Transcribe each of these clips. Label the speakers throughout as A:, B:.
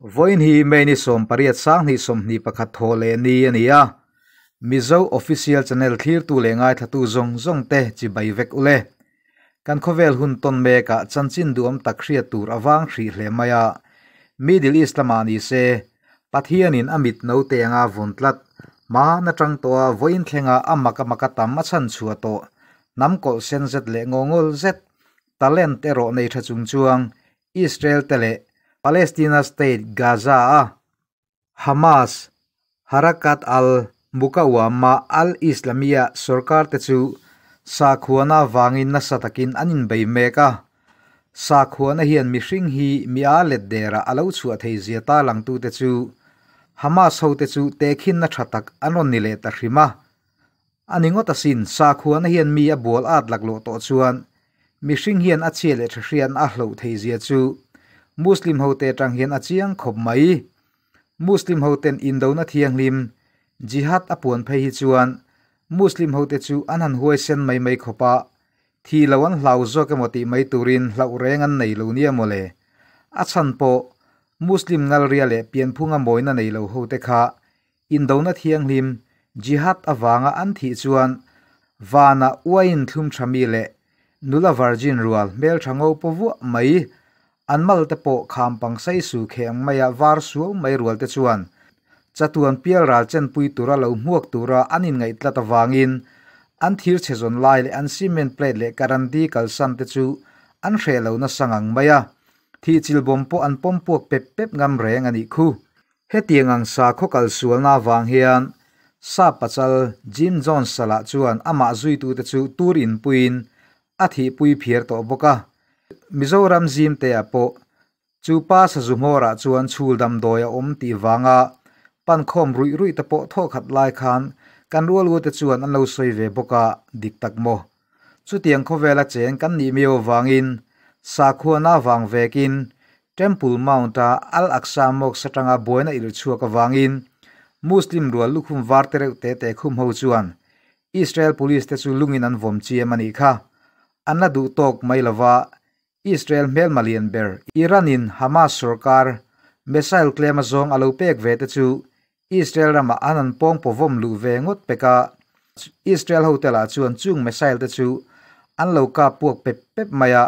A: Vawiin hi May ni 18 2021 thaw leh ni a ni a, Mizo Official Channel thlirtu leh ngaithlatu zawng zawng te chibai vek ule. Kan khawvel hun tawn mekah chanchin duhawm tak hriat tur a vang hrih hle mai a, Middle East lamah ni se, Pathianin a mit no te anga vawn tlat, hma na tang tawha vawiin thlenga a mak a maka tam a chhan chhuah tawh, hnam kawlh sen zet leh ngawngawl zet, talent erawh nei tha chung chuang Israel te leh Palestina state Gaza a Hamas, Harakat al-Mukawama al-Islamiyah sorkar te chu sakhuana vangin nasa takin an inbei mek a. Sakhuana hian mihring hi mi a let derah a lo chhuah thei zia ta langtute chu Hamas hote chu tehkhinna tha tak an rawn ni leh ta hrim a. A ni ngawt asin, sakhuana hian mi a bual at laklawh tawh chuan mihring hian a chhia leh tha hriatna a hloh thei zia chu Muslim hote atang hian a chiang khawp mai. Muslim hoten indona thianghlim, Jihad, a puan phei hi chuan Muslim hote chu an han huaisen mai mai khawp a, thi lo an hlau zawk emaw tih mai turin hlauh reng an nei lo nia mawle. A chhan pawh Muslim ngalria leh pianphunga mawina nei lo hote kha Indona thianghlim, Jihad, avanga an thih chuan vanah uaiin thlum tha mi leh nula virgin rual hmeltha ngo paw vuah mai, an mal te pawh kham pang sei su kheh ang maia var suau mai rual te chuan chatuan pial ral chenpui tura lo hmuak tura an inngaih tlat avangin an thir chhe zawn lai leh an cement plate leh karandi kalsan te chu an hreh lo nasa ngang mai a, thihchilh bawm pawh an pawm puak pep pep ngam reng a nih khu. Hetiang ang sakhaw kal sualna avang hian Sap pachal Jim Jones salah chuan amah zuitute chu tur inpuiin a thihpui phiar tawh bawk a. Mizoram zimteah pawh chu pa sazu hmawrah chuan chhul damdawi a awm tih vanga pankhawm ruih ruih te pawh thawhkhat lai khan kan rualute chuan an lo sawi ve bawk a, dik tak maw? Chutiang khawvela cheng kan nih miau avangin sakhuana avang vekin Temple Mount-a Al-Aqsa Mosque atanga buaina irh chhuak avangin Muslim rual lukhum var te reuh te te khum ho chuan Israel Police te chu lungin an vawm chiam a nih kha. An la duh tawk mai lova, Israel hmelma lian ber Iran-in Hamas sorkar missile tlem azawng a lo pek ve te chu Israel ramah an han pawng pawvawm luh ve ngawt pek a, Israel hotel ah chuan chung missile te chu an lo kap puak pep pep mai a,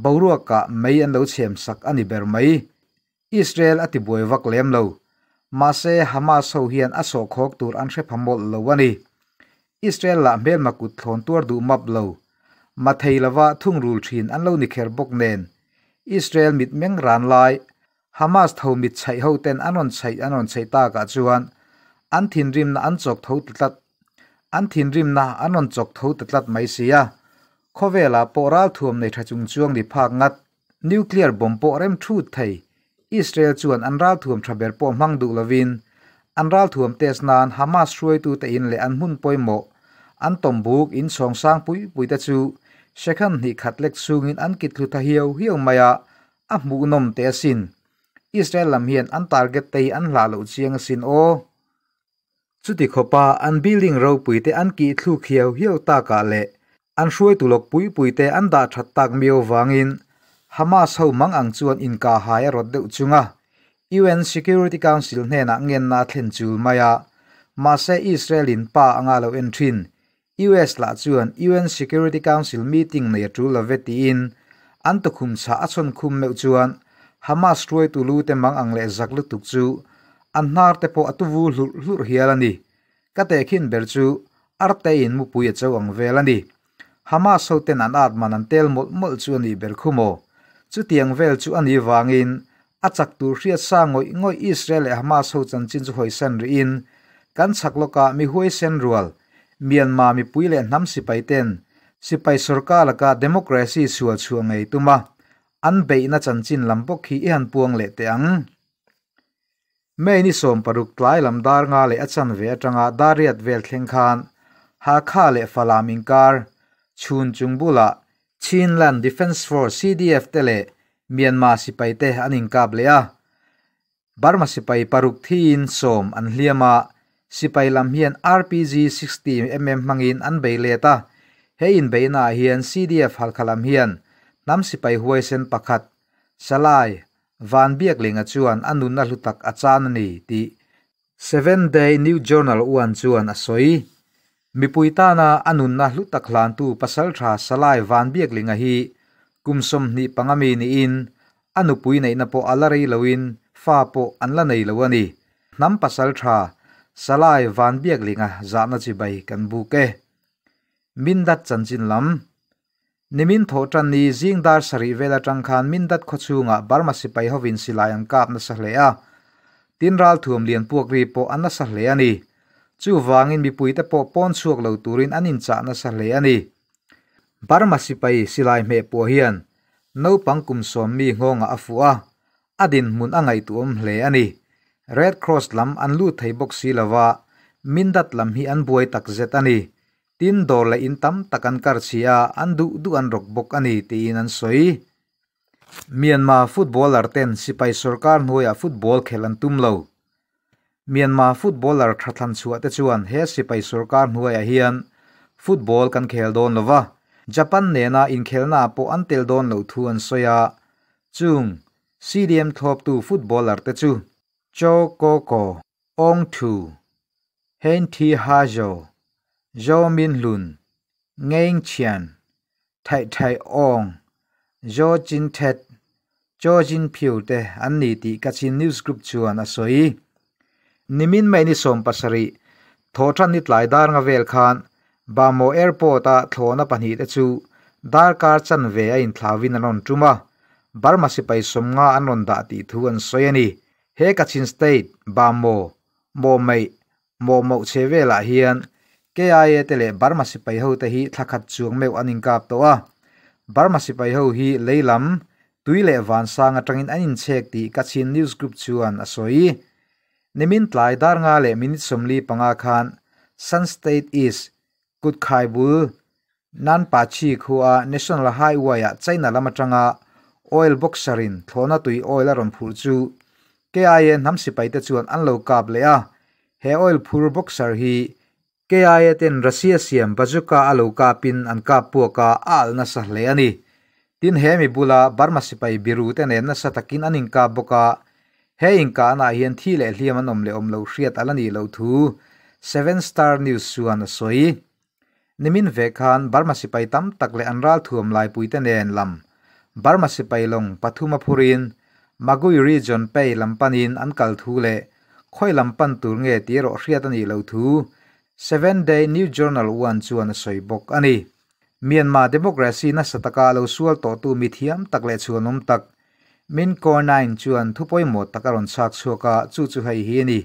A: boruak ah mei an lo chhem sak a ni ber mai. Israel a ti buai vak lem lo. Mahse Hamas ho hian a sawhkhawk tur an hre pha mawlh lo a ni. Israel lah hmelma kut thlawn tuar duh map lo. Ma thei lova thungrul thin an lo ni kher bawk nen. Israel mitmeng ran lai Hamas tho mit chhaih ho ten an rawn chhaih an rawn chhaih takah chuan an thinrimna an chawk tho ta tlat an thinrimna an rawn chawk tho ta tlat mai si a. Khawvelah pawh ralthuam nei tha chung chuang ni phak ngat nuclear bomb pawh rem thut thei Israel chuan an ralthuam tha ber pawh hmang duh lovin an ralthuam test nan Hamas hruaitute in leh an hmun pawimawh an tawmbuk in chhawng sang pui pui te chu second hnih khat lek chhungin an kit thlu ta hiau hiau mai a. A hmuhnawm teh asin. Israel lam hian an target te hi an hlah loh chiang asin aw. Chuti khawpa an building ropui te an kih thluk hiau hiau takah leh an hruaitu lawk pui pui te an dah that tak miau vangin Hamas ho mang ang chuan inkah hai a rawt deuh chung a, UN Security Council hnenah ngenna a thlen chul mai a, mahse Israel in pa anga lo en thin US lah chuan UN Security Council meeting nei a tul love tiin an tukhum chhah a chhawn khum meuh chuan Hamas hruaitu lu te mang ang leh zak lutuk chu an hnar te pawh a tuvu hlurh hlurh hial a ni. Ka tehkhin ber chu arte in mupui a cho ang vel a ni. Hamas ho ten an at man an tel mawlh mawlh chu a nih ber khu maw? Chutiang vel chu a nih vangin a chak tur hriat sa ngawih ngawih Israel leh Hamas ho chanchin chu hawisan rihin kan chhak lawkah mi huaisen rual Myanmar mipui leh hnam sipai ten sipai sorkar laka democracy sual chhuah ngei tum a, an beihna chanchin lam bawk hi i han puang leh teh ang. May ni 16 tlai lam dar nga leh a chanve atanga dar riat vel thleng khan Hakha leh Falam inkar chhun chung bulah Chinland Defence Force, CDF, te leh Myanmar sipai te an inkap leh a. Burma sipai paruk thiin 10 an hliam a, sipai lam hian RPG 60 mm hmangin an bei let a. He inbeihnaah hian CDF Halkha lam hian hnam sipai huaisen pakhat, Salai, Vanbiaklinga chuan a nunna hlu tak a chan a ni tih Seven Day New Journal uan chuan a sawi. Mipui tana a nunna hlu tak hlantu pasaltha Salai Vanbiaklinga hi kum 25 mi niin a nupui neihna pawh a la rei loin fa pawh an la nei lo a ni. Hnam pasaltha Salai Vanbiaklinga zahna chibai kan buk e. Mindat chanchin lam. Nimin Thawhtanni zing dar sarih vel atang khan Mindat khawchhungah Burma sipai hovin silai an kap nasa hle a. Tin ralthuam lian puak ri pawh an nasa hle a ni. Chuvangin mipuite pawh pawn chhuak lo turin an inchah nasa hle a ni. Burma sipai silai hmeh puah hian naupang kum 10 mi nghawngah a fuh a, a dinhmun a ngaihtuahawm hle a ni. Red Cross lam an lut thei bawk si lova, Mindat lam hi an buai takzet a ni. Tin dawr leh in tam tak an kar chhi a, an duh duh an rawk bawk a ni tiin an sawi. Myanmar footballer ten sipai sorkar hnuaiah football khelh an tum lo. Myanmar footballer tha thlan chhuah te chuan he sipai sorkar hnuaiah hian football kan khel dawn lo va, Japan nena inkhelhnaah pawh an tel dawn loh thu an sawi a. Chung CDM thlawptu footballer te chu Cho Ko Ko, Aung Thu, Hein Thi Ha Zaw, Zaw Min Hlun, Ngeing Chian, Thaih Thaih Aung, Zaw Chin Thet, Chaw Jin Phyu te an ni tih Kachin News Group chuan a sawi. Nimin May ni 17, Thawhtan ni tlai dar nga vel khan Bhamo Airport-a thlawhna pahnih te chu darkar chanve a inthlauhin an rawn tum a, Burma sipai 50 an rawn dah tih thu an sawi a ni. He Kachin State, Bhamo, Mawmeih, Mawhmawh chhe velah hian KIA te leh Burma sipai ho te hi thla khat chuang meuh an inkap tawh a. Burma sipai ho hi lei lam, tui leh vansang atangin an inchhek tih Kachin News Group chuan a sawi. Nimin tlai dar nga leh minute 45 khan Shan State East Kutkhai bul Nanpachi khua National Highway-ah China lam atanga oil boxer-in thlawhna tui oil a rawn phurh chu KIA hnam sipaite chuan an lo kap leh a. He oil phur boxer hi KIA ten Russia siam bazooka a lo kapin an kap puak a, a alh nasa hle a ni. Tin he mi bula Burma sipai biru te nen nasa takin an inkap bawk a, he inkahnaah hian thi leh hliam an awm leh awm loh hriat a la nih loh thu Seven Star News chuan a sawi. Nimin ve khan Burma sipai tam tak leh an ralthuam laipuite nen lam Burma sipai lawng pathum a phurin Magui Region Pei lam panin an kal thu leh khawi lam pan tur nge tih erawh hriat a nih loh thu Seven Day New Journal One chuan a sawi bawk a ni. Myanmar democracy nasa taka lo sual tawhtu mi thiam tak leh chhuanawm tak Min Ko Naing chuan thu pawimawh tak a rawn chhak chhuak a, chu chu hei hi a ni.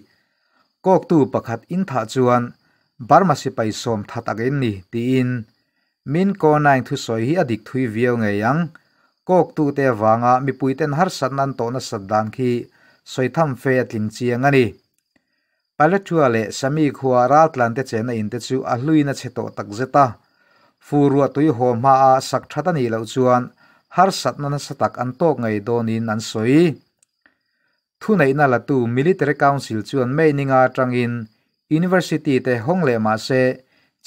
A: Kawktu pakhat in thah chuan Burma sipai 10 tha tak in ni tiin Min Ko Naing thusawi hi a dik thui viau ngei ang. Kawktu te avanga mipuiten harsatna an tawh nasat dan khi sawi tham fe a tling chiang a ni. Palatua leh Sami khua raltlan te chenna in te chu a hluin a chhe tawh tak zet a. Fu ruah tui haw hmaa sak that a nih loh chuan harsatna nasa tak an tawk ngei dawnin an sawi. Thuneihna latu Military Council chuan May ninga atangin University te hawng leh mah se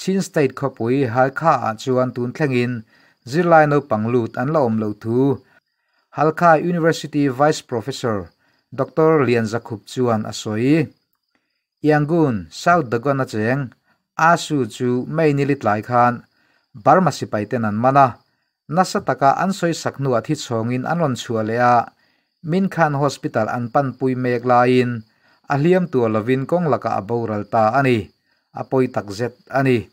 A: Chin State khawpui Halkha-ah chuan tun thlengin zirlai naupang lut an la awm loh thu Halkha University Vice Professor Doctor Lian Zakhup chuan a sawi. Yangon, South Dagon a cheng Asu chu May ni litlai khan Burma sipaiten an man a, nasa taka an sawi sak hnuah thi chhawngin an rawn chhuah leh a, Minkhan Hospital an panpui mek laiin a hliam tur lovin kawng lakah a boral ta a ni. A pawi takzet a ni.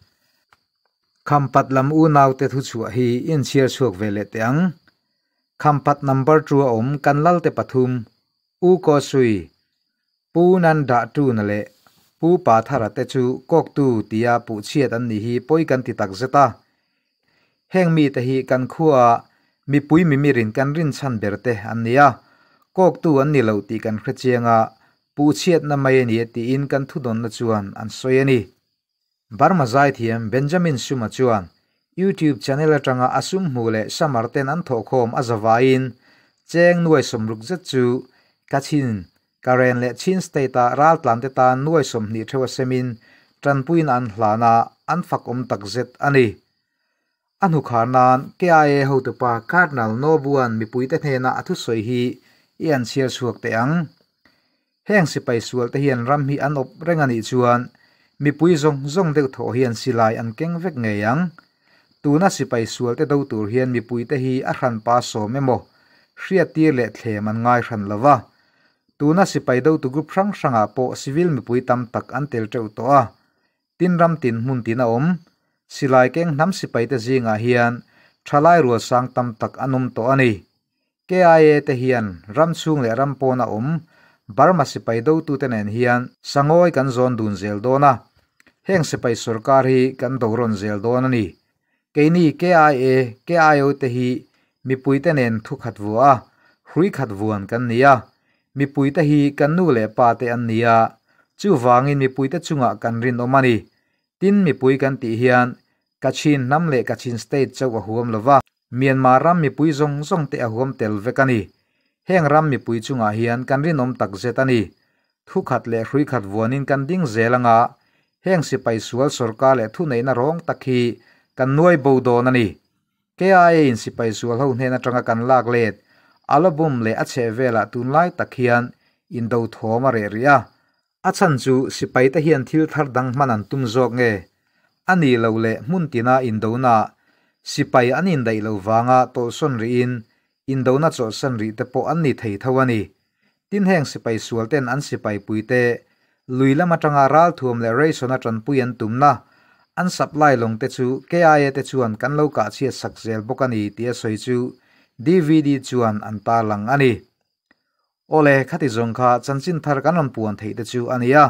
A: Khampat lam unaute thu chhuah hi inchhiar chhuak ve leh teh ang. Khampat number 2 a awm kan lalte pathum, U Ko Sui, Pu Nan Dah Tu na leh Pu Pa Thara te chu kawktu tia puh chhiat an nih hi pawi kan ti takzet a. Heng mite hi kan khuaa mipui mimirin kan rinchhan ber te an ni a, kawktu an ni lo tih kan hre chiang a, puh chhiatna mai a ni e tiin kan thudawnna chuan an sawi a ni. Burma zaithiam Benjamin Suma chuan YouTube channel atanga a sum hmuh leh Samar ten an thawhkhawm a zavaiin cheng nuai 60 zet chu Kachin, Karen leh Chin State-a raltlante tan nuai 20 theuh a semin tanpuiin an hlan a, an fakawm takzet a ni. A hnukhar nan KIA hotupa Cardinal Nobuan mipuite hnena a thusawi hi i an chhiar chhuak teh ang. Heng sipai sual te hian ram hi an awp reng a nih chuan mipui zawng zawng deuh thawh hian silai an keng vek ngei ang. Tuna sipai sual te do tur hian mipui te hi a hranpa sawm emaw hriattir leh thlem an ngai hran lo va. Tuna sipai dotu group hrang hrangah pawh civil mipui tam tak an tel teuh tawh a. Tin ram tin hmun tin a awm. Silai keng hnam sipai te zingah hian thalai rual sang tam tak an awm tawh a ni. KIA te hian ram chhung leh ram pawna awm Burma sipai dotute nen hian sangawi kan zawn dun zel dawn a, heng sipai sorkar hi kan do rawn zel dawn a ni. Keini KIA, KIO te hi mipuite nen thu khat vua a, hrui khat vuan kan ni a. Mipuite hi kan nu leh pa te an ni a, chuvangin mipuite chungah kan rinawm a ni. Tin mipui kan tih hian Kachin hnam leh Kachin state chauh a huam lo va. Myanmar ram mipui zawng zawng te a huam tel vek a ni. Heng ram mipui chungah hian kan rinawm tak zet a ni. Thu khat leh hrui khat vuanin kan ding zel anga heng sipai sual sorkar leh thuneihna rawng tak hi kan nuai bo dawn a ni. KIA in sipai sual ho hnen atanga kan lak let Alabum leh a chheh velah tunlai tak hian indo thawm a reh rih a. A chhan chu sipai te hian thil thar dang hman an tum zawk nge? A ni lo leh hmun tina indonaah sipai an indaih lo vanga tawlhsawn rihin indona chawlhsan rih te pawh an ni thei tho a ni. Tin heng sipai sual ten an sipai pui te lui lam atanga ralthuam leh ration a tanpui an tumna an supply lawng te chu KIA te chuan kan lo kah chhiat sak zel bawk a ni tih a sawi chu DVD chuan an tarlang a ni. Awle, khati zawng kha chanchin thar kan rawn puan theih te chu a nia.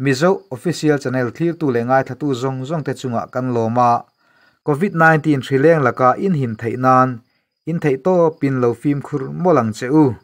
A: Mizo Official Channel thlirtu leh ngaithlatu zawng zawng te chungah kan lawm a, Covid 19 hrileng laka inhim theih nan in theih tawpin lo fimkhur mawlh ang che u.